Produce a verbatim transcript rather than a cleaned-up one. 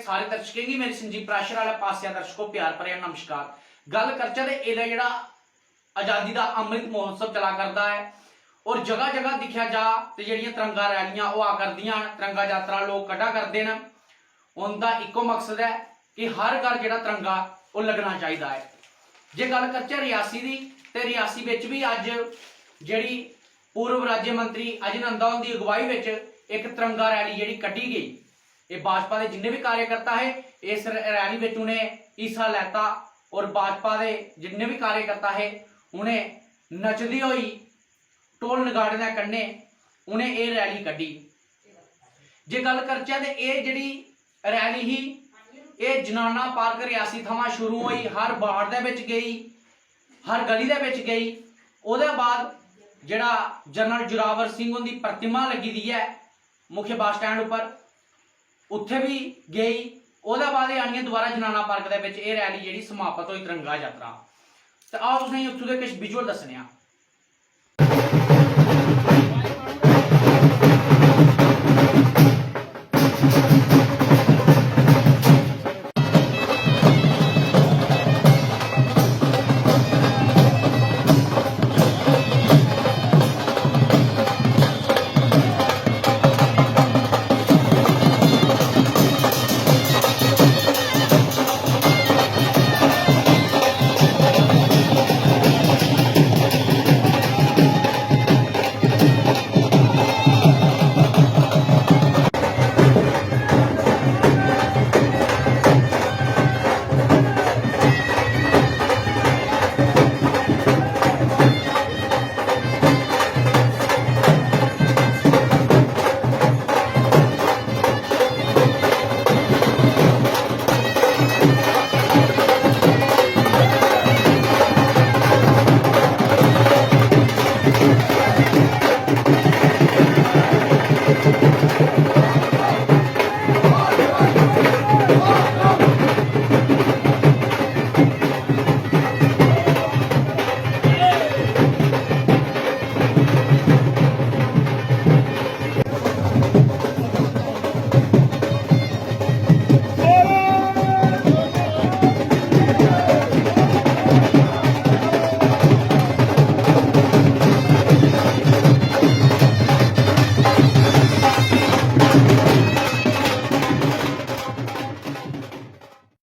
सारे दर्शकें गी मेरे संजीव प्रैशर आह्ले पासेआ दर्शको प्यार भरेआ नमस्कार। गल्ल करचै ते एल्लै जेह्ड़ा आजादी दा अमृत महोत्सव चला करदा ऐ और जगह जगह दिक्खेआ जा ते जेह्ड़ियां तिरंगा रैलियां होआ करदियां न, तिरंगा यात्रा लोक कड्ढा करदे न। उं'दा इक्को मकसद ऐ कि हर घर जेह्ड़ा तिरंगा ओह् लग्गना चाहिदा ऐ। जे गल्ल करचै रियासी दी, ते रियासी बिच बी अज्ज जेह्ड़ी पूर्व राज्य मंत्री अजय नंदा हुंदी अगुवाई बिच इक तिरंगा रैली जेह्ड़ी कड्ढी गेई। एह् भाजपा दे जिन्ने बी कार्यकर्ता हे, इस र-, रैली बिच उ'नें हिस्सा लैता और भाजपा दे जिन्ने बी कार्यकर्ता हे, उ'नें नचदे होई ढोल नगाड़े दे कन्नै उ'नें एह् रैली कड्ढी। जे गल्ल करचै ते एह् जेह्ड़ी रैली ही, एह् जनाना पार्क रियासी थमां शुरू होई, हर वार्ड दे बिच गेई, हर गली दे बिच गेई। ओह्दे बाद जेह्ड़ा जनरल जोरावर सिंह हुंदी प्रतिमा लग्गी दी ऐ मुख्य बस स्टैंड उप्पर, उत्थै बी गेई। ओह्दे बाद एह् आनियै दोबारा जनाना पार्क दे बिच एह् रैली जेह्ड़ी समापत होई तिरंगा यात्रा। ते आओ तुसेंगी उत्थूं दे किश विजुअल दस्सने आं।